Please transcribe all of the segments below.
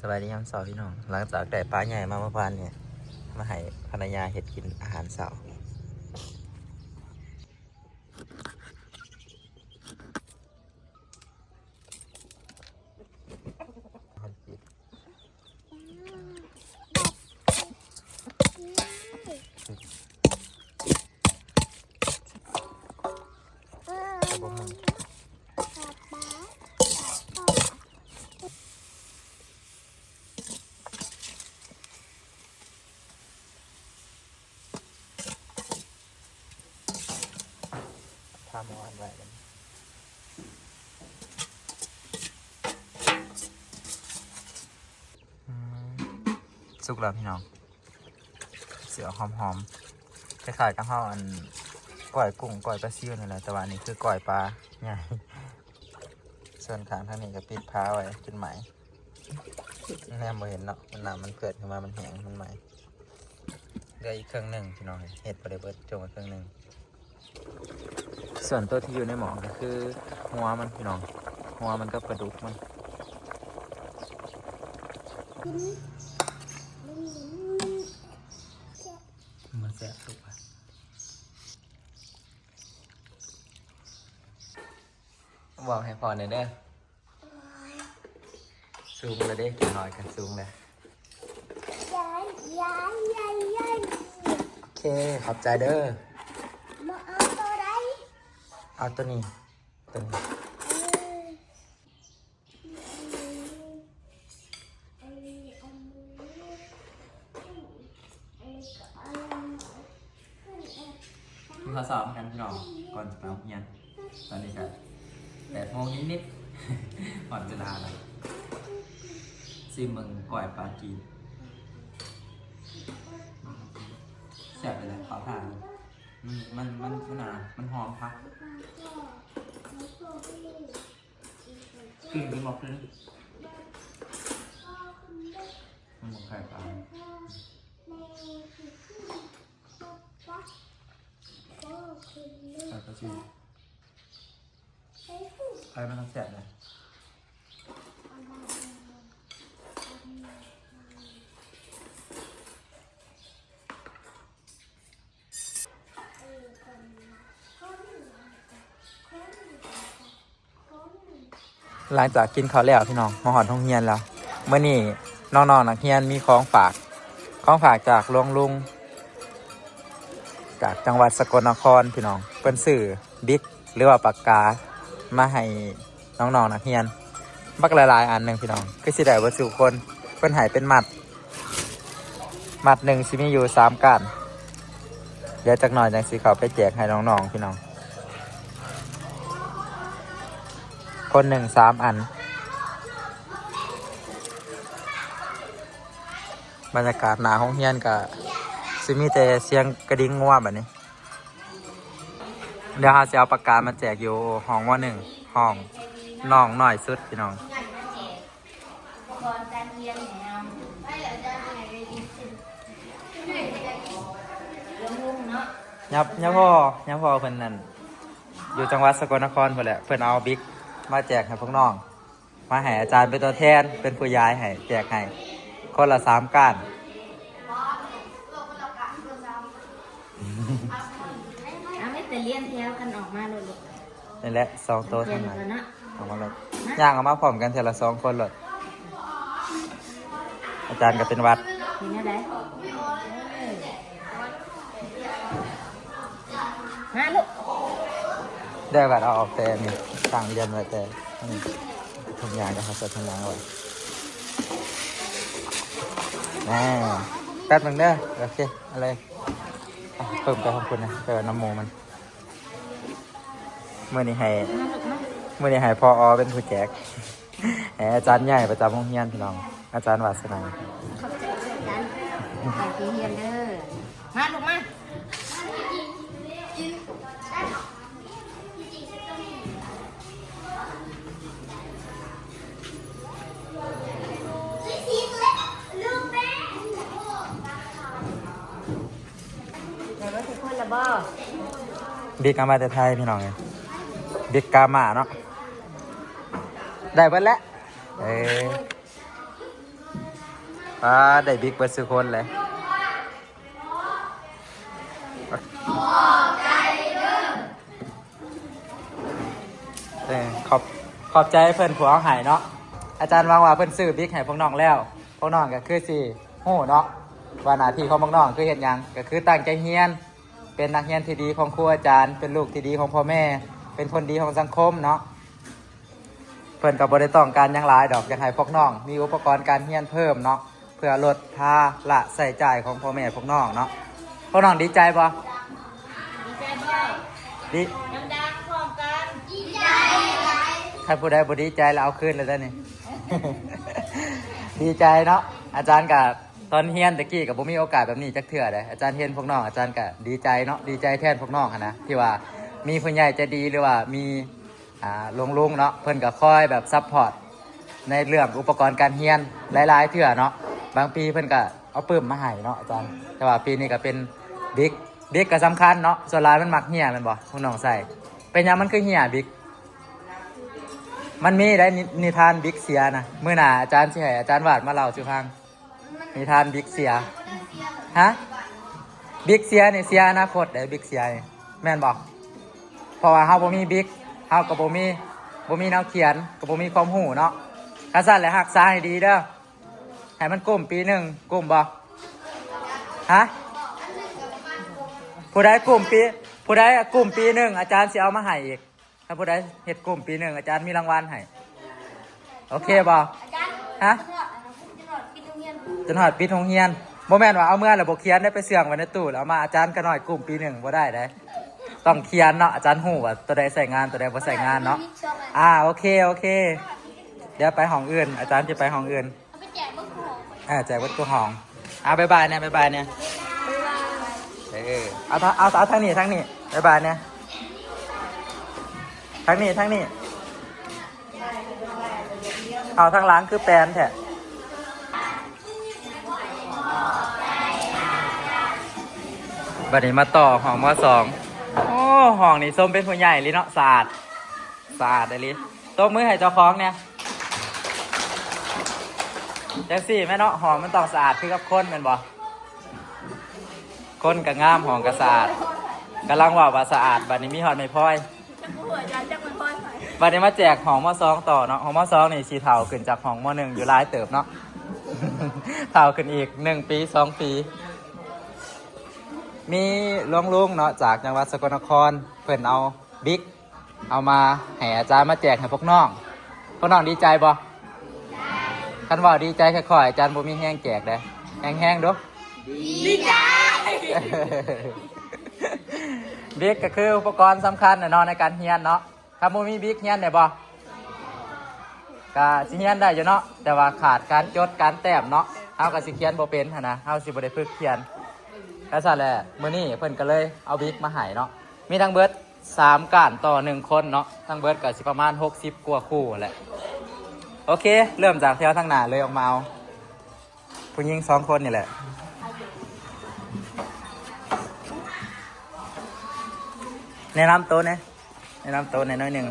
ສະບາຍດີຍາມເຊົ້າພີ່ນ້ອງ, ຫຼັງຈາກໄດ້ປາໃຫຍ່ມາເມື່ອວານນີ້ ມາໃຫ້ພັນລະຍາເຮັດກິນອາຫານເຊົ້າ. ຖ້າໝໍ້ອັນໄວ້ ອືມ ສຸກແລ້ວພີ່ນ້ອງ, ຊິອອກຫອມໆ ຄ້າຍໆກັບເຮົາອັນ ກ້ອຍກຸ້ງ ກ້ອຍປາຊິວນີ້ແຫຼະ, ແຕ່ວ່າອັນນີ້ຄືກ້ອຍປາໃຫຍ່. ສ່ວນຂ້າງທາງນີ້ກໍປິດຝາໄວ້ຈົນໄໝ້. ແນມບໍ່ເຫັນເນາະ, ມັນ ນ້ຳມັນເຜືອດຂຶ້ນມາ ມັນແຫ້ງ ມັນໄໝ້. ເຫຼືອອີກເຄິ່ງໜຶ່ງພີ່ນ້ອງ, ເຮັດບໍ່ໄດ້ເບິດ, ຈົ່ງໄວ້ເຄິ່ງໜຶ່ງ. ສ່ວນຕົວທີ່ຢູ່ໃນໝໍ້ກໍຄືຫົວມັນພີ່ນ້ອງ, ຫົວມັນກັບກະດູກມັນ. ມັນແຊບສຸກ ບອກໃຫ້ພໍ່ແດ່ເດີ. ສູງແລ້ວເດ້, ຈັກໜ້ອຍກໍສູງແລ້ວ. ໂອເຄ, ຂອບໃຈເດີ. ບໍ່ເອົາໂຕໃດ? ເອົາໂຕນີ້, ໂຕນີ້. ກິນເຂົ້າເຊົ້ານຳກັນພີ່ນ້ອງ ກ່ອນຈະໄປໂຮງຮຽນ. ຕອນນີ້ກໍແປດໂມງນິດໆ ຮອດເວລາແລ້ວ. ຊີມເບິ່ງກ້ອຍປາຈີນ. ແຊບເລີຍແຫຼະ ເຂົ້າທ່າຢູ່. ມັນ ມັນ ມັນ ມັນ ອາ ມັນຫອມຜັກ. ກິນ ກິນບໍ່ຄືນ ມັນບໍ່ໄຂ່ປາ. ໄຂ່ປາຊິວ ໄຂ່ມັນແຊບເລີຍ. ຫຼັງຈາກກິນເຂົ້າແລ້ວພີ່ນ້ອງ ມາຮອດໂຮງຮຽນແລ້ວ. ມື້ນີ້ນ້ອງໆນັກຮຽນມີຂອງຝາກ, ຂອງຝາກຈາກຫຼວງລຸງ ຈາກຈັງຫວັດສະກົນນະຄອນພີ່ນ້ອງ. ເພິ່ນຊື້ບິກ ຫຼືວ່າປາກກາ ມາໃຫ້ນ້ອງໆນັກຮຽນ ບັກຫຼາຍໆອັນໜຶ່ງພີ່ນ້ອງ, ຄືຊິໄດ້ເບິດສູ່ຄົນ. ເພິ່ນໃຫ້ເປັນມັດ. ມັດໜຶ່ງຊິມີຢູ່ສາມກ້ານ. ດຽວຈັກໜ້ອຍຈັ່ງຊິເຂົ້າໄປແຈກໃຫ້ນ້ອງໆພີ່ນ້ອງ, ຄົນໜຶ່ງສາມອັນ. ບັນຍາກາດໜ້າໂຮງຮຽນກະຊິມີແຕ່ສຽງກະດິ່ງງົວບາດນີ້. ດຽວເຮົາຊິເອົາປາກກາມາແຈກຢູ່ຫ້ອງ ມໍໜຶ່ງ ຫ້ອງນ້ອງນ້ອຍສຸດພີ່ນ້ອງ. ຍາ ຍາພໍ່ ຍາພໍ່ເພິ່ນນັ້ນ ຢູ່ຈັງຫວັດສະກົນນະຄອນພຸ້ນແຫຼະ, ເພິ່ນເອົາບິກມາແຈກໃຫ້ພວກນ້ອງ. ມາໃຫ້ອາຈານເປັນຕົວແທນ ເປັນຜູ້ຢາຍໃຫ້ ແຈກໃຫ້ຄົນລະສາມກ້ານ. ເອົາ ມີແຕ່ລຽນແຖວກັນອອກມາໂລດລູກ. ນີ້ແຫຼະ ສອງໂຕທາງນັ້ນ ເອົາມາໂລດ, ຍ່າງເອົາມາພ້ອມກັນເທື່ອລະສອງຄົນໂລດ. ອາຈານກໍເປັນຫວັດ. ເປັນແນວໃດ? ມາລູກ. ໄດ້ບັດເອົາອອກແຕ່ນີ້ ຕັ້ງລຽນໄວ້ແຕ່ນີ້ ຖົງຢາງກໍເອົາໃສ່ຖົງຢາງໄວ້. ແນ່ ແປັບໜຶ່ງເດີ. ໂອເຄ ເອົາເລີຍ. ອ່ະ ເພີ່ມໄປຂອງຄຸນນະ ໄປໄວ້ນຳໝູ່ມັນ. ມື້ນີ້ໃຫ້ ມາລູກມາ. ມື້ນີ້ໃຫ້ ຜອ ເປັນຜູ້ແຈກ. ແອ ອາຈານໃຫຍ່ປະຈຳໂຮງຮຽນພີ່ນ້ອງ ອາຈານວາສະໜາ. ຂອບໃຈອາຈານ ໃຫ້ໄປຮຽນເດີ. ມາລູກມາ. ໄດ້ເບິດທຸກຄົນລະບໍ່? ບິກເອົາມາແຕ່ໄທພີ່ນ້ອງເອີຍ, ບິກກາມາເນາະ. ໄດ້ເບິດແລ້ວ. ເອີ ເ ປາ ໄດ້ບິກເບິດສູ່ຄົນເລີຍ. ເອີ ຂອບ ຂອບໃຈເພິ່ນຜູ້ເອົາໃຫ້ເນາະ. ອາຈານຫວັງວ່າເພິ່ນຊື້ບິກໃຫ້ພວກນ້ອງແລ້ວ ພວກນ້ອງກໍຄືຊິຮູ້ເນາະ ວ່າໜ້າທີ່ຂອງພວກນ້ອງຄືເຮັດຫຍັງ. ກໍຄືຕັ້ງໃຈຮຽນ ເປັນນັກຮຽນທີ່ດີຂອງຄູອາຈານ ເປັນລູກທີ່ດີຂອງພໍ່ແມ່ ເປັນຄົນດີຂອງສັງຄົມເນາະ. ເພິ່ນກໍບໍ່ໄດ້ຕ້ອງການຫຍັງຫຼາຍດອກ ຢາກໃຫ້ພວກນ້ອງມີອຸປະກອນການຮຽນເພີ່ມເນາະ ເພື່ອລົດພາລະໃຊ້ຈ່າຍຂອງພໍ່ແມ່ພວກນ້ອງເນາະ. ພວກນ້ອງດີໃຈບໍ່? ດີໃຈບໍ່? ດີ ດັງໆ ພ້ອມກັນ ດີໃຈ. ຄັນຜູ້ໃດບໍ່ດີໃຈລະເອົາຄືນແລ້ວເດີນີ້. ດີໃຈເນາະ. ອາຈານກະ ຕອນຮຽນແຕ່ກີ້ກໍບໍ່ມີໂອກາດແບບນີ້ຈັກເທື່ອເດ້. ອາຈານເຫັນພວກນ້ອງ ອາຈານກະດີໃຈເນາະ ດີໃຈແທນພວກນ້ອງຫັ້ນນະ ທີ່ວ່າມີຜູ້ໃຫຍ່ໃຈດີ ຫຼືວ່າມີ ອ່າ ລຸງໆ ເນາະ ເພິ່ນກໍຄອຍແບບຊັບພອດໃນເລື່ອງອຸປະກອນການຮຽນຫຼາຍໆ ເທື່ອເນາະ. ບາງປີເພິ່ນກໍເອົາປຶ້ມມາໃຫ້ເນາະອາຈານ ແຕ່ວ່າປີນີ້ກໍເປັນບິກ. ບິກກໍສຳຄັນເນາະ ສ່ວນຫຼາຍມັນມັກເຮຍແມ່ນບໍ່ ພວກນ້ອງໃຊ້? ເປັນຫຍັງມັນຄືເຮຍບິກ? ມັນມີໄດ໋ ນິ ນິທານບິກເສຍນະ. ມື້ໜ້າອາຈານຊິໃຫ້ອາຈານວາດມາເລົ່າສູ່ຟັງ. ນິທານບິກເສຍ. ຮະ? ບິກເສຍນີ້ເສຍອະນາຄົດເດ້ ບິກເສຍນີ້ ແມ່ນບໍ່? ເພາະວ່າເຮົາບໍ່ມີບິກ ເຮົາກໍບໍ່ມີ ບໍ່ມີແນວຂຽນ ກໍບໍ່ມີຄວາມຮູ້ເນາະ. ຄັນຊັ້ນແຫຼະ ຮັກສາໃຫ້ດີເດີ ໃຫ້ມັນກຸ້ມປີໜຶ່ງ. ກຸ້ມບໍ່? ຮະ? ຜູ້ໃດກຸ້ມປີ ຜູ້ໃດກຸ້ມປີໜຶ່ງ ອາຈານຊິເອົາມາໃຫ້ອີກ. ຖ້າຜູ້ໃດເຮັດກຸ່ມປີໜຶ່ງ ອາຈານມີລາງວັນໃຫ້ ໂອເຄບໍ່? ອາຈານ ຮະ? ຈົນຮອດ ຈົນຮອດປິດໂຮງຮຽນ ຈົນຮອດປິດໂຮງຮຽນ. ບໍ່ແມ່ນວ່າເອົາເມືອແລ້ວບໍ່ຂຽນໄດ້ ໄປເຊື່ອງໄວ້ໃນຕູ້ແລ້ວເອົາມາ. ອາຈານກໍນ້ອຍກຸ່ມປີໜຶ່ງບໍ່ໄດ້ເດ້ ຕ້ອງຂຽນເນາະ. ອາຈານຮູ້ວ່າໂຕໃດໃຊ້ງານ ໂຕໃດບໍ່ໃຊ້ງານເນາະ. ອ່າ ໂອເຄ ໂອເຄ ດຽວໄປຫ້ອງອື່ນ ອາຈານຈະໄປຫ້ອງອື່ນ. ເອົາໄປແຈກເບິດທຸກຫ້ອງ. ເອີ ແຈກເບິດທຸກຫ້ອງ. ເອົາ ບາຍບາຍແດ່ ບາຍບາຍແດ່. ບາຍບາຍ. ເອີ ເອົາ ເອົາ ເອົາທາງນີ້ ທາງນີ້ ບາຍບາຍແດ່. ທາງນີ້ ທາງນີ້. ເອົາ ທາງຫຼັງຄືແປນແທ້. ບັດນີ້ມາຕໍ່ຫ້ອງ ມໍສອງ. ໂອ້ ຫ້ອງນີ້ສົມເປັນຜູ້ໃຫຍ່ອີ່ຫຼີເນາະ ສະອາດ ສະອາດອີ່ຫຼີ. ຕົບມືໃຫ້ເຈົ້າຂອງແດ່. ຈັ່ງຊີ້ແມ່ນເນາະ ຫ້ອງມັນຕ້ອງສະອາດຄືກັບຄົນແມ່ນບໍ່? ຄົນກໍງາມ ຫ້ອງກໍສະອາດ. ກຳລັງເວົ້າວ່າສະອາດ ບັດນີ້ມີຮອດໄມ້ພອຍ. ຈັກບໍ່ຮູ້ອາຈານ ຈັກໄມ້ພອຍໃຜ. ບັດນີ້ມາແຈກຫ້ອງ ມໍສອງ ຕໍ່ເນາະ. ຫ້ອງ ມໍສອງ ນີ້ຊິເຖົ້າຂຶ້ນຈາກຫ້ອງ ມໍໜຶ່ງ ຢູ່ຫຼາຍເຕີບເນາະ ເຖົ້າຂຶ້ນອີກໜຶ່ງປີ ສອງປີ. ມີລຸງໆ ເນາະ ຈາກຈັງຫວັດສະກົນນະຄອນ ເພິ່ນເອົາບິກ ເອົາມາໃຫ້ອາຈານມາແຈກໃຫ້ພວກນ້ອງ. ພວກນ້ອງດີໃຈບໍ່? ຄັນເວົ້າດີໃຈຄືຂ້ອຍ ອາຈານບໍ່ມີແຮງແຈກເດ້. ແຮງໆ ດູ. ດີໃຈ. ບິກກໍຄືອຸປະກອນສຳຄັນແຫຼະເນາະ ໃນການຮຽນເນາະ. ຖ້າບໍ່ມີບິກຮຽນໄດ້ບໍ່? ກະຊິຮຽນໄດ້ຢູ່ເນາະ ແຕ່ວ່າຂາດການຈົດການແຕ້ມເນາະ. ເຮົາກໍຊິຂຽນບໍ່ເປັນຫັ້ນນະ ເຮົາຊິບໍ່ໄດ້ຝຶກຂຽນ. ກະຊັ້ນແຫຼະ ມື້ນີ້ເພິ່ນກໍເລີຍເອົາບິກມາໃຫ້ເນາະ. ມີທັງເບິດ ສາມກ້ານຕໍ່ໜຶ່ງຄົນເນາະ ທັງເບິດກໍຊິປະມານຫົກສິບກວ່າຄູ່ແຫຼະ. ໂອເຄ ເລີ່ມຈາກແຖວທາງໜ້າເລີຍ ອອກມາເອົາ ຜູ້ຍິງສອງຄົນນີ້ແຫຼະ. ແນະນຳໂຕແດ່ ແນະນຳໂຕແດ່ໜ້ອຍໜຶ່ງ.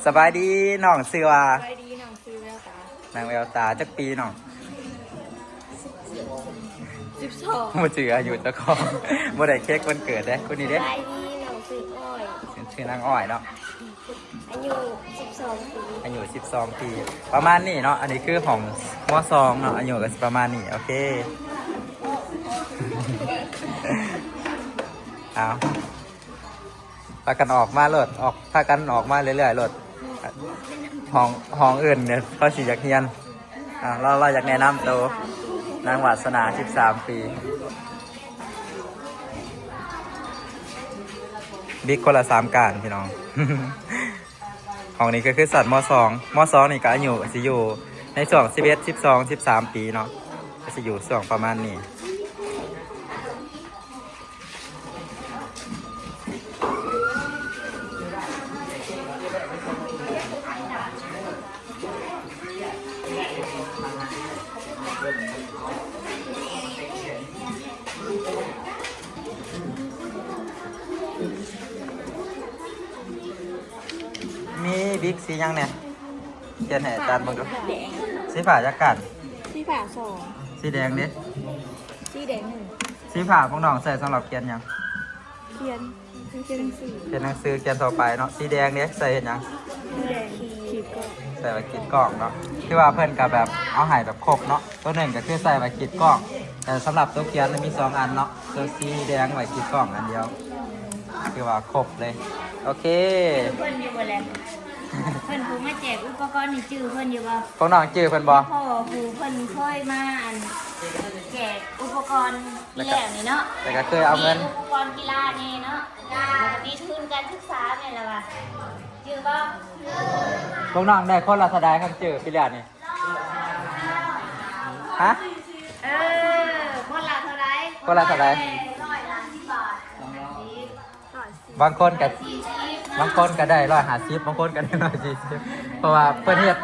ສະບາຍດີ ນ້ອງຊື່ວ່າ? ສະບາຍດີ ນ້ອງຊື່ແວວຕາ. ນາງແວວຕາ ຈັກປີນ້ອງ? ສິບສອງ. ບໍ່ຈື່ອາຍຸເຈົ້າຂອງ ບໍ່ໄດ້ເຄັກວັນເກີດເດ້. ຄົນນີ້ເດ້? ສະບາຍດີ ນ້ອງຊື່ອ້ອຍ. ຊື່ນາງອ້ອຍເນາະ. ອາຍຸສິບສອງປີ. ອາຍຸສິບສອງປີ ປະມານນີ້ເນາະ. ອັນນີ້ຄືຫ້ອງ ມໍສອງ ເນາະ ອາຍຸກໍຊິປະມານນີ້. ໂອເຄ ເອົາ ພາກັນອອກມາໂລດ ອອກ ພາກັນອອກມາເລື້ອຍໆ ໂລດ. ຫ້ອງ ຫ້ອງອື່ນເນຍ ເຂົາຊິຢາກຮຽນ. ອ່າ ລາວ ລາວຢາກແນະນຳໂຕ. ນາງວາສະໜາ ສິບສາມປີ. ບິກຄົນລະສາມກ້ານ ພີ່ນ້ອງ. ຫ້ອງນີ້ກໍຄືຊັ້ນ ມໍສອງ ມໍສອງນີ້ກໍອາຍຸຊິຢູ່ໃນຊ່ວງສິບເອັດ ສິບສອງ ສິບສາມປີເນາະ ກໍຊິຢູ່ຊ່ວງປະມານນີ້. ມີບິກສີຫຍັງແດ່? ຂຽນໃຫ້ອາຈານເບິ່ງດູ. ສີຟ້າຈັກກ້ານ? ສີຟ້າສອງ ສີແດງເດ້? ສີແດງໜຶ່ງ ສີຟ້າພວກນ້ອງໃຊ້ສຳລັບຂຽນຫຍັງ? ຂຽນ ຂຽນໜັງສື ຂຽນໜັງສື ຂຽນທົ່ວໄປເນາະ. ສີແດງເດ້ ໃຊ້ເຮັດຫຍັງ? ສີແດງ ຂີດກ້ອງ ໃຊ້ໄວ້ຂີດກ້ອງເນາະ. ຄືວ່າເພິ່ນກໍແບບເອົາໃຫ້ແບບຄົບເນາະ. ໂຕໜຶ່ງກໍຄືໃຊ້ໄວ້ຂີດກ້ອງ ແຕ່ສຳລັບໂຕຂຽນນະມີສອງອັນເນາະ. ໂຕສີແດງໄວ້ຂີດກ້ອງອັນດຽວ ຄືວ່າຄົບເລີຍ. ໂອເຄ ເພິ່ນຢູ່ບໍ່ແຫຼະ? ເພິ່ນຜູ້ມາແຈກອຸປະກອນນີ້ຈື່ເພິ່ນຢູ່ບໍ່? ພວກນ້ອງຈື່ເພິ່ນບໍ່? ພໍ່ຜູ້ເພິ່ນເຄີຍມາອັນແຈກອຸປະກອນປີແລ້ວນີ້ເນາະ ແລ້ວກໍເຄີຍເອົາເງິນ ມີອຸປະກອນກິລາແດ່ເນາະ ແລ້ວກໍມີທຶນການສຶກສາແມ່ນລະວ່າ ຈື່ບໍ່? ພວກນ້ອງໄດ້ຄົນລະເທົ່າໃດຄັນຈື່ປີແລ້ວນີ້? ຮະ? ເອີ ຄົນລະເທົ່າໃດ? ຄົນລະເທົ່າໃດ? ຮ້ອຍຫ້າສິບບາດ ຮ້ອຍຫ້າສິບ ບາງຄົນກໍ ບາງຄົນກໍໄດ້ຮ້ອຍຫ້າສິບ ບາງຄົນກໍໄດ້ຮ້ອຍສີ່ສິບ ເພາະວ່າເພິ່ນເຮັດ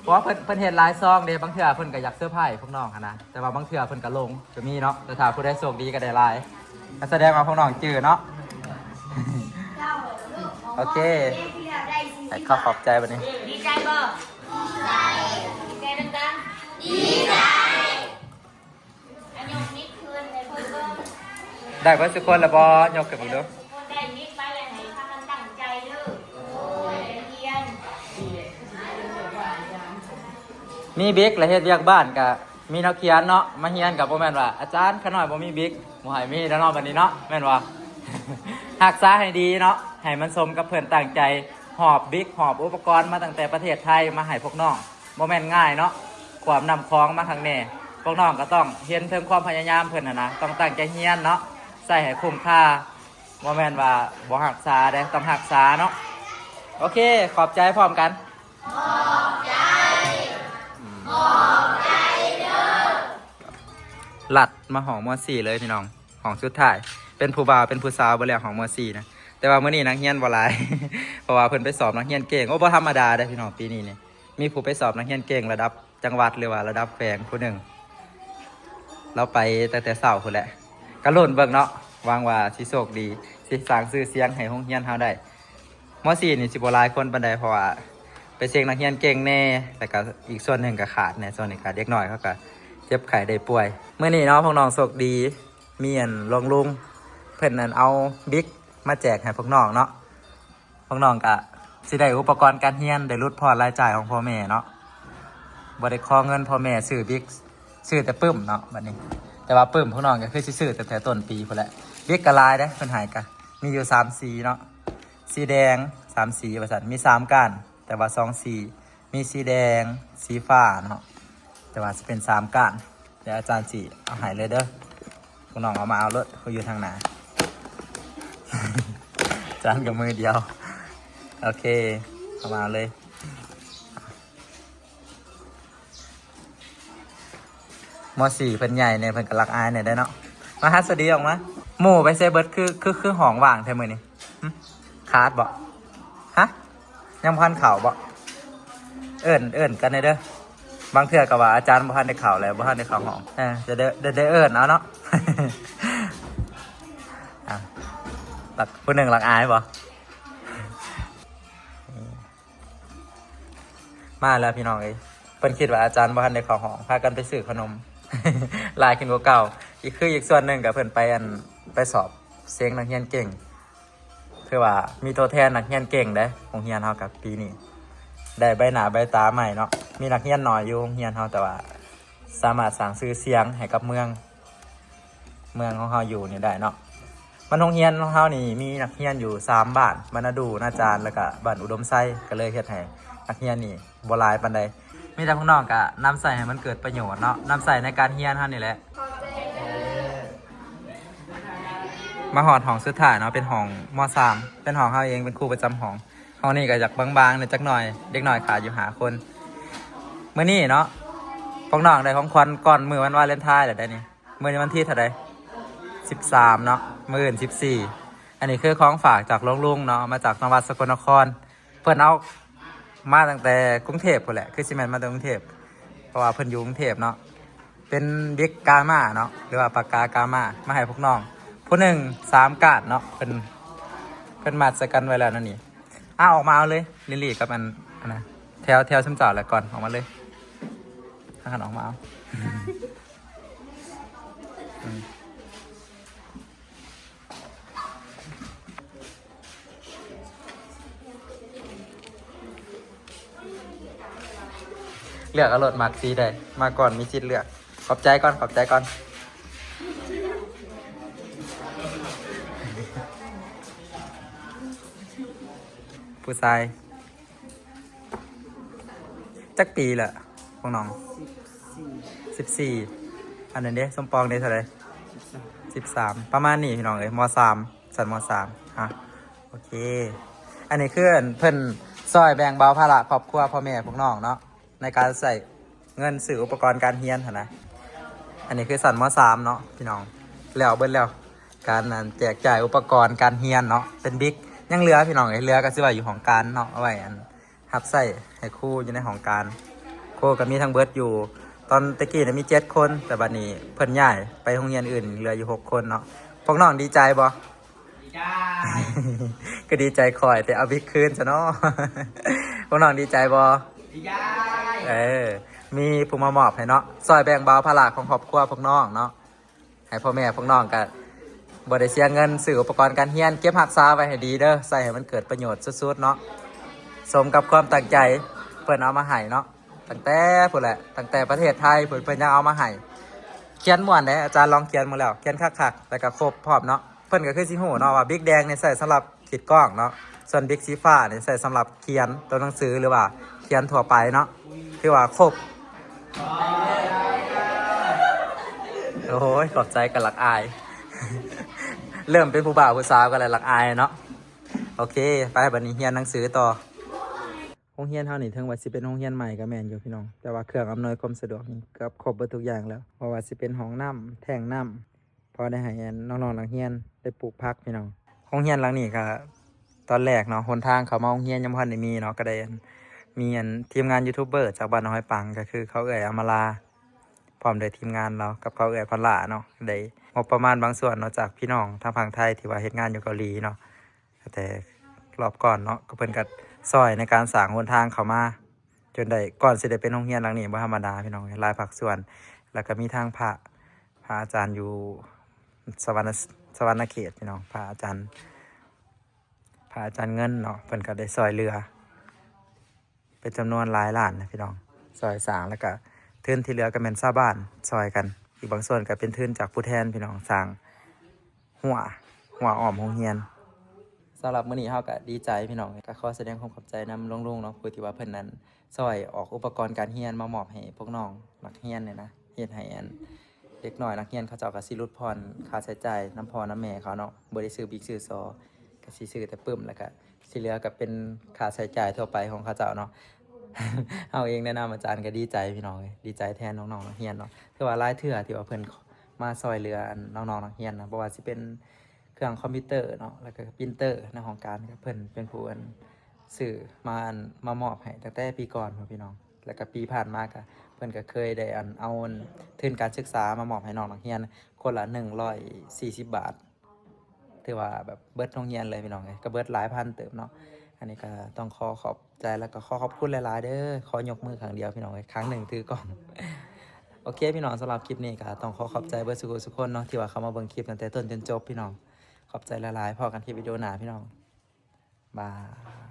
ເພາະວ່າເພິ່ນ ເພິ່ນເຮັດຫຼາຍຊອງເດ້. ບາງເທື່ອເພິ່ນກໍຢາກເຊີໄພພວກນ້ອງຫັ້ນນະ ແຕ່ວ່າບາງເທື່ອເພິ່ນກໍຫຼົງກໍມີເນາະ. ແຕ່ຖ້າຜູ້ໃດໂຊກດີກໍໄດ້ຫຼາຍ ກໍສະແດງວ່າພວກນ້ອງຈື່ເນາະ. ໂອເຄ ໃຫ້ເຂົາຂອບໃຈບັດນີ້. ດີໃຈບໍ່? ດີໃຈ ດີໃຈດັງໆ ດີໃຈ. ໄດ້ເບິດທຸກຄົນລະບໍ່? ຍົກຂຶ້ນເບິ່ງດູ. ມີບິກລະເຮັດວຽກບ້ານກະມີແນວຂຽນເນາະ. ມາຮຽນກະບໍ່ແມ່ນວ່າ ອາຈານ ຂ້ານ້ອຍບໍ່ມີບິກ ບໍ່ໃຫ້ມີແລ້ວເນາະ ບັດນີ້ເນາະ ແມ່ນບໍ່? ຮັກສາໃຫ້ດີເນາະ ໃຫ້ມັນສົມກັບເພິ່ນຕັ້ງໃຈຫອບບິກ ຫອບອຸປະກອນມາຕັ້ງແຕ່ປະເທດໄທມາໃຫ້ພວກນ້ອງ. ບໍ່ແມ່ນງ່າຍເນາະ ຂ້າມນ້ຳຂອງມາຄັກແນ່. ພວກນ້ອງກໍຕ້ອງເຫັນເຖິງຄວາມພະຍາຍາມເພິ່ນຫັ້ນນະ ຕ້ອງຕັ້ງໃຈຮຽນເນາະ ໃຊ້ໃຫ້ຄຸ້ມຄ່າ. ບໍ່ແມ່ນວ່າບໍ່ຮັກສາເດ້ ຕ້ອງຮັກສາເນາະ. ໂອເຄ ຂອບໃຈພ້ອມກັນ. ຂອບໃຈ ຂອບໃຈເດີ. ລັດມາຫ້ອງ ມໍສີ່ ເລີຍພີ່ນ້ອງ ຫ້ອງສຸດທ້າຍ ເປັນຜູ້ບ່າວເປັນຜູ້ສາວເບິດແລ້ວ ຫ້ອງ ມໍສີ່ ນະ. ແຕ່ວ່າມື້ນີ້ນັກຮຽນບໍ່ຫຼາຍ ເພາະວ່າເພິ່ນໄປສອບນັກຮຽນເກັ່ງ. ໂອ້ ບໍ່ທຳມະດາເດ້ພີ່ນ້ອງ ປີນີ້ນີ້ ມີຜູ້ໄປສອບນັກຮຽນເກັ່ງລະດັບຈັງຫວັດ ຫຼືວ່າລະດັບແຂວງຜູ້ໜຶ່ງ. ລາວໄປຕັ້ງແຕ່ເຊົ້າພຸ້ນແຫຼະ ກໍລຸ້ນເບິ່ງເນາະ ຫວັງວ່າຊິໂຊກດີ ຊິສ້າງຊື່ສຽງໃຫ້ໂຮງຮຽນເຮົາໄດ້. ມໍສີ່ ນີ້ຊິບໍ່ຫຼາຍຄົນປານໃດ ເພາະວ່າໄປເສັງນັກຮຽນເກັ່ງແດ່ ແລ້ວກໍອີກສ່ວນໜຶ່ງກໍຂາດແດ່ ສ່ວນໜຶ່ງຂາດເດັກນ້ອຍ ເຂົາກໍເຈັບໄຂ້ໄດ້ປ່ວຍ. ມື້ນີ້ເນາະ ພວກນ້ອງໂຊກດີ ມີອັນຫຼວງລຸງເພິ່ນອັນເອົາບິກມາແຈກໃຫ້ພວກນ້ອງເນາະ. ພວກນ້ອງກະຊິໄດ້ອຸປະກອນການຮຽນ ໄດ້ຫຼຸດຜ່ອນລາຍຈ່າຍຂອງພໍ່ແມ່ເນາະ ບໍ່ໄດ້ຂໍເງິນພໍ່ແມ່ຊື້ບິກ ຊື້ແຕ່ປຶ້ມເນາະບັດນີ້. ແຕ່ວ່າປຶ້ມພວກນ້ອງກໍຄືຊິຊື້ຕັ້ງແຕ່ຕົ້ນປີພຸ້ນແຫຼະ. ບິກກໍຫຼາຍເດ້ ເພິ່ນໃຫ້ກະມີຢູ່ສາມສີເນາະ ສີແດງ ສາມສີວ່າຊັ້ນ ມີສາມກ້ານ ແຕ່ວ່າສອງສີ ມີສີແດງ ສີຟ້າເນາະ ແຕ່ວ່າຊິເປັນສາມກ້ານ. ດຽວອາຈານຊິເອົາໃຫ້ເລີຍເດີ ພວກນ້ອງເອົາມາເອົາໂລດ ຜູ້ຢູ່ທາງໜ້າ ອາຈານກໍມືດຽວ. ໂອເຄ ເອົາມາເອົາເລີຍ. ມໍສີ່ ເພິ່ນໃຫຍ່ແດ່ ເພິ່ນກໍລັກອາຍແດ່ເນາະ. ມາ ຫັດສະດີອອກມາ. ໝູ່ໄປໃສເບິດ? ຄື ຄື ຄືຫ້ອງວ່າງແທ້ມື້ນີ້. ຫຶ? ຂາດບໍ່? ຮະ? ຍັງບໍ່ທັນເຂົ້າບໍ່? ເອີ້ນ ເອີ້ນກັນແດ່ເດີ. ບາງເທື່ອກໍວ່າອາຈານບໍ່ທັນໄດ້ເຂົ້າແລ້ວ ບໍ່ທັນໄດ້ເຂົ້າຫ້ອງ. ເອີ ຈະໄດ້ ໄດ້ ໄດ້ເອີ້ນເອົາເນາະ. ອ່ະ ລັກ ຜູ້ໜຶ່ງລັກອາຍບໍ່? ມາແລ້ວພີ່ນ້ອງເອີຍ ເພິ່ນຄິດວ່າອາຈານບໍ່ທັນໄດ້ເຂົ້າຫ້ອງ ພາກັນໄປຊື້ຂະໜົມ ຫຼາຍຂຶ້ນກວ່າເກົ່າ. ອີກ ຄືອີກສ່ວນໜຶ່ງກໍເພິ່ນໄປ ອັນ ໄປສອບເສັງນັກຮຽນເກັ່ງ. ຄືວ່າມີຕົວແທນນັກຮຽນເກັ່ງເດ້ ໂຮງຮຽນເຮົາກັບປີນີ້ ໄດ້ໃບໜ້າໃບຕາໃໝ່ເນາະ. ມີນັກຮຽນໜ້ອຍຢູ່ໂຮງຮຽນເຮົາ ແຕ່ວ່າສາມາດສ້າງຊື່ສຽງໃຫ້ກັບເມືອງ ເມືອງຂອງເຮົາຢູ່ນີ້ໄດ້ເນາະ. ມັນໂຮງຮຽນຂອງເຮົານີ້ມີນັກຮຽນຢູ່ສາມບ້ານ ບ້ານນາດູ ນາຈານ ແລ້ວກະບ້ານອຸດົມໄຊ ກໍເລີຍເຮັດໃຫ້ນັກຮຽນນີ້ບໍ່ຫຼາຍປານໃດ. ມີແຕ່ພວກນ້ອງກະນຳໃຊ້ໃຫ້ມັນເກີດປະໂຫຍດເນາະ ນຳໃຊ້ໃນການຮຽນເຮົານີ້ແຫຼະ. ມາຮອດຫ້ອງສຸດທ້າຍເນາະ ເປັນຫ້ອງ ມໍສາມ ເປັນຫ້ອງເຮົາເອງ ເປັນຄູປະຈຳຫ້ອງ. ຫ້ອງນີ້ກໍຢາກບາງໆແດ່ຈັກໜ່ອຍ ເດັກນ້ອຍຂາດຢູ່ຫ້າຄົນ. ມື້ນີ້ເນາະ ພວກນ້ອງໄດ້ຂອງຂວັນກ່ອນມື້ວັນວາເລັນທາຍແລ້ວໄດ໋ນີ້. ມື້ນີ້ວັນທີເທົ່າໃດ? ສິບສາມເນາະ ມື້ອື່ນສິບສີ່. ອັນນີ້ຄືຂອງຝາກຈາກຫຼວງລຸງເນາະ ມາຈາກຈັງຫວັດສະກົນນະຄອນ. ເພິ່ນເອົາມາຕັ້ງແຕ່ກຸງເທບພຸ້ນແຫຼະ ຄືຊິແມ່ນມາແຕ່ກຸງເທບ ເພາະວ່າເພິ່ນຢູ່ກຸງເທບເນາະ. ເປັນບິກກາມາເນາະ ຫຼືວ່າປາກກາກາມາ ມາໃຫ້ພວກນ້ອງ ຜູ້ໜຶ່ງສາມກ້ານເນາະ. ເພິ່ນ ເພິ່ນມັດໃສ່ກັນໄວ້ແລ້ວນັ້ນນີ້. ອ້າວ ອອກມາເອົາເລີຍ ລິນລີກັບອັນ ອັນນະ ແຖວ ແຖວຊຸມເຈົ້າແຫຼະ ກ່ອນອອກມາເລີຍ. ຫັ້ນອອກມາເອົາ ອືມ ເລືອກເອົາໂລດ ມັກສີໃດ ມາກ່ອນມີສິດເລືອກ. ຂອບໃຈກ່ອນ ຂອບໃຈກ່ອນ. ຜູ້ຊາຍ ຈັກປີລະພວກນ້ອງ? ສິບສີ່ ສິບສີ່. ອັນນັ້ນເດ້ ສົມປອງເດ້ ເທົ່າໃດ? ສິບສາມ ປະມານນີ້ພີ່ນ້ອງເອີຍ ມໍສາມ ຊັ້ນມໍສາມ. ອ່ະ ໂອເຄ ອັນນີ້ຄືເພິ່ນຊ່ອຍແບ່ງເບົາພາລະຄອບຄົວພໍ່ແມ່ພວກນ້ອງເນາະ ໃນການໃຊ້ເງິນຊື້ອຸປະກອນການຮຽນຫັ້ນນະ. ອັນນີ້ຄືຊັ້ນມໍສາມເນາະພີ່ນ້ອງ ແລ້ວເບິດແລ້ວ ການ ອັນ ແຈກຈ່າຍອຸປະກອນການຮຽນເນາະ ເປັນບິກ ຍັງເຫຼືອພີ່ນ້ອງເອີຍ ເຫຼືອກໍຊິໄວ້ຢູ່ຫ້ອງການເນາະ ເອົາໄວ້ ອັນ ຮັບໃຊ້ໃຫ້ຄູຢູ່ໃນຫ້ອງການ. ຄູກໍມີທັງເບິດຢູ່ ຕອນແຕ່ກີ້ນະມີເຈັດຄົນ ແຕ່ບັດນີ້ເພິ່ນຍ້າຍໄປໂຮງຮຽນອື່ນ ເຫຼືອຢູ່ຫົກຄົນເນາະ. ພວກນ້ອງດີໃຈບໍ່? ດີໃຈ. ກໍດີໃຈຂ້ອຍ ແຕ່ເອົາບິກຄືນຊະເນາະ. ພວກນ້ອງດີໃຈບໍ່? ດີໃຈ. ເອີ ມີຜູ້ມາມອບໃຫ້ເນາະ ຊ່ອຍແບ່ງເບົາພາລະຂອງຄອບຄົວພວກນ້ອງເນາະ. ໃຫ້ພໍ່ແມ່ພວກນ້ອງກະບໍ່ໄດ້ເສຍເງິນຊື້ອຸປະກອນການຮຽນ. ເກັບຮັກສາໄວ້ໃຫ້ດີເດີ ໃຊ້ໃຫ້ມັນເກີດປະໂຫຍດສຸດໆເນາະ ສົມກັບຄວາມຕັ້ງໃຈເພິ່ນເອົາມາໃຫ້ເນາະ. ຕັ້ງແຕ່ພຸ້ນແຫຼະ ຕັ້ງແຕ່ປະເທດໄທພຸ້ນ ເພິ່ນຍັງເອົາມາໃຫ້. ຂຽນມ່ວນເດ້ ອາຈານລອງຂຽນເບິ່ງແລ້ວ ຂຽນຄັກໆ ແລ້ວກະຄົບພ້ອມເນາະ. ເພິ່ນກໍຄືຊິຮູ້ເນາະວ່າບິກແດງນີ້ໃຊ້ສຳລັບຂີດກ້ອງເນາະ ສ່ວນບິກສີຟ້ານີ້ໃຊ້ສຳລັບຂຽນຕົວໜັງສື ຫຼືວ່າຂຽນທົ່ວໄປເນາະ. ຖືວ່າຄົບ. ໂອ້ຍ ຂອບໃຈ ກໍລັກອາຍ ເລີ່ມເປັນຜູ້ບ່າວຜູ້ສາວກໍແລ້ວ ລັກອາຍເນາະ. ໂອເຄ ໄປ ບັດນີ້ຮຽນໜັງສືຕໍ່. ໂຮງຮຽນເຮົານີ້ເຖິງວ່າຊິເປັນໂຮງຮຽນໃໝ່ກໍແມ່ນຢູ່ພີ່ນ້ອງ ແຕ່ວ່າເຄື່ອງອຳນວຍຄວາມສະດວກນີ້ເກືອບຄົບເບິດທຸກຢ່າງແລ້ວ ບໍ່ວ່າຊິເປັນຫ້ອງນ້ຳ ແທ້ງນ້ຳ ພໍໄດ້ໃຫ້ ອັນ ນ້ອງໆນັກຮຽນໄດ້ປູກຜັກພີ່ນ້ອງ. ໂຮງຮຽນຫຼັງນີ້ກໍຕອນແລກເນາະ ຫົນທາງເຂົ້າມາໂຮງຮຽນຍັງບໍ່ທັນໄດ້ມີເນາະ ກໍໄດ້ ອັນ ມີ ອັນ ທີມງານຢູທູບເບີຈາກບ້ານນ້ອງຫອຍປາງ ກໍຄືເຂົາເອື້ອຍອຳມາລາ ພ້ອມດ້ວຍທີມງານລາວກັບເຂົາເອື້ອຍພອນລາເນາະ ໄດ້ງົບປະມານບາງສ່ວນເນາະ ຈາກພີ່ນ້ອງທາງຝັ່ງໄທທີ່ວ່າເຮັດງານຢູ່ເກົາຫຼີເນາະ ແຕ່ລອບກ່ອນເນາະ ກໍເພິ່ນກໍຊ່ອຍໃນການສ້າງຫົນທາງເຂົ້າມາຈົນໄດ້ ກ່ອນຊິໄດ້ເປັນໂຮງຮຽນຫຼັງນີ້ບໍ່ທຳມະດາພີ່ນ້ອງ ຫຼາຍພາກສ່ວນ. ແລ້ວກໍມີທາງພະ ພະອາຈານຢູ່ສະຫວັນນະ ສະຫວັນນະເຂດພີ່ນ້ອງ ພະອາຈານ ພະອາຈານເງິນເນາະ ເພິ່ນກໍໄດ້ຊ່ອຍເຫຼືອ ເປັນຈຳນວນຫຼາຍລ້ານນະພີ່ນ້ອງ ຊ່ອຍສ້າງ ແລ້ວກະທຶນທີ່ເຫຼືອກໍແມ່ນຊາວບ້ານຊ່ອຍກັນ ອີກບາງສ່ວນກໍເປັນທຶນຈາກຜູ້ແທນພີ່ນ້ອງ ສ້າງຮົ້ວ ຮົ້ວອ້ອມໂຮງຮຽນ. ສຳລັບມື້ນີ້ເຮົາກໍດີໃຈພີ່ນ້ອງ ກໍຂໍສະແດງຄວາມຂອບໃຈນຳລຸງໆເນາະ ຜູ້ທີ່ວ່າເພິ່ນນັ້ນຊ່ອຍອອກອຸປະກອນການຮຽນມາມອບໃຫ້ພວກນ້ອງນັກຮຽນນີ້ນະ ເຮັດໃຫ້ ອັນ ເດັກນ້ອຍນັກຮຽນເຂົາເຈົ້າກໍຊິຫຼຸດຜ່ອນຄ່າໃຊ້ຈ່າຍນຳພໍ່ນຳແມ່ເຂົາເນາະ ບໍ່ໄດ້ຊື້ບິກຊື້ສໍ ກໍຊິຊື້ແຕ່ປຶ້ມ ແລ້ວກໍ ທີ່ເຫຼືອກໍເປັນຄ່າໃຊ້ຈ່າຍທົ່ວໄປຂອງເຂົາເຈົ້າເນາະ. ເຮົາເອງໃນນາມອາຈານກໍດີໃຈພີ່ນ້ອງເອີຍ ດີໃຈແທນນ້ອງໆນັກຮຽນເນາະ ຖືວ່າຫຼາຍເທື່ອທີ່ວ່າເພິ່ນມາຊ່ອຍເຫຼືອ ອັນ ນ້ອງໆນັກຮຽນນະ ບໍ່ວ່າຊິເປັນເຄື່ອງຄອມພິວເຕີເນາະ ແລ້ວກໍປຣິນເຕີໃນຫ້ອງການ ກໍເພິ່ນເປັນຜູ້ ອັນ ຊື້ມາ ອັນ ມາມອບໃຫ້ຕັ້ງແຕ່ປີກ່ອນພຸ້ນພີ່ນ້ອງ. ແລ້ວກໍປີຜ່ານມາກໍເພິ່ນກໍເຄີຍໄດ້ ອັນ ເອົາ ອັນ ທຶນການສຶກສາມາມອບໃຫ້ນ້ອງນັກຮຽນຄົນລະໜຶ່ງຮ້ອຍສີ່ສິບບາດ ຖືວ່າແບບເບິດໂຮງຮຽນເລີຍພີ່ນ້ອງເອີຍ ກໍເບິດຫຼາຍພັນເຕີບເນາະ. ອັນນີ້ກໍຕ້ອງຂໍຂອບໃຈ ແລ້ວກໍຂໍຂອບຄຸນຫຼາຍໆເດີ ຂໍຍົກມືຄັ້ງດຽວພີ່ນ້ອງເອີຍ ຄັ້ງໜຶ່ງຖືກ້ອງ. ໂອເຄພີ່ນ້ອງ ສຳລັບຄລິບນີ້ກໍຕ້ອງຂໍຂອບໃຈເບິດສູ່ຜູ້ສູ່ຄົນເນາະ ທີ່ວ່າເຂົ້າມາເບິ່ງຄລິບຕັ້ງແຕ່ຕົ້ນຈົນຈົບພີ່ນ້ອງ ຂອບໃຈຫຼາຍໆ ພໍ້ກັນຄລິບວິດີໂອໜ້າພີ່ນ້ອງ ບາຍ.